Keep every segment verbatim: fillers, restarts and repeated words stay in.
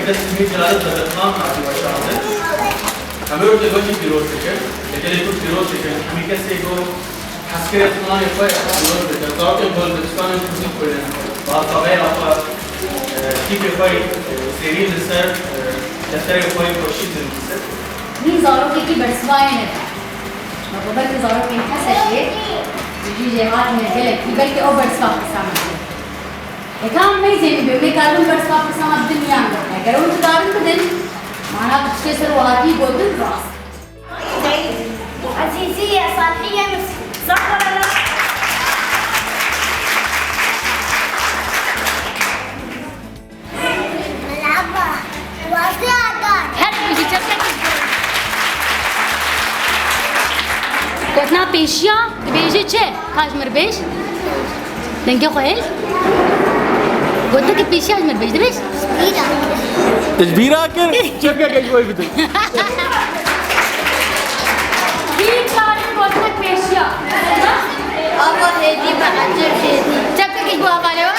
Destê Celalî Zerdekan hatî weşandin. Em ê wekî pîroz dikin, li gelê Kurd pîroz dikin. Hemî kesê ku hezkirin zimanê xwe pîroz dikin, zarokên xwe li dibistanên Kurdî dixwînin, bi alfabeya xwe, e, tîpê xwe, e, zêrîn li ser, e, defterê xwe xweşî dinivîsin. Nî zarokekî bersivayê nebe. Me ku belkî zarokên Hesekê, ji cî jê hatine gelek, belkî ew bersiva pirsa me bide. Heta em meyzê min bê, em ê karibin bersiva pirsa me bidin yan ne? Eger hûn dikarin bidin, mana ku tiştê ser we hatî gotin rast. Ezîziye, Salhiye, Mis-, Zahra. Merhaba. Wazî Agan. Her bêjî çepkekî ji bo. Gotina pêşiya dibêje çi? Ka ji mir bêj. Dengê xwe hêl. Gotinekî pêşiya ji mir bêj. Dibêj. Bîra. Tu ji bîra kir? Çepkekê ji bo wê bidin. Kî karin gotinek pêşiya? Ava hêdî be, ecêb hêdî. Çepkekî ji bo hevalê we.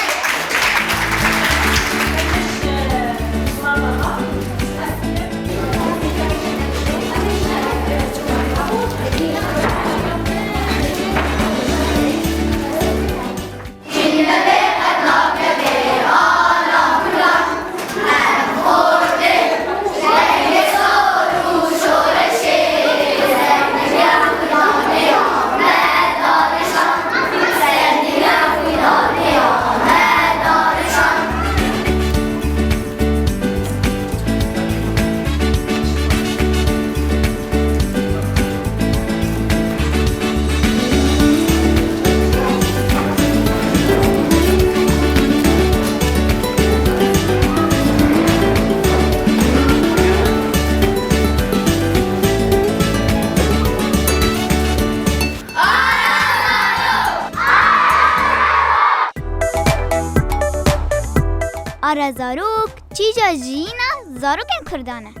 Ara zarok, çîja jiyîna zarokên Kurdan e.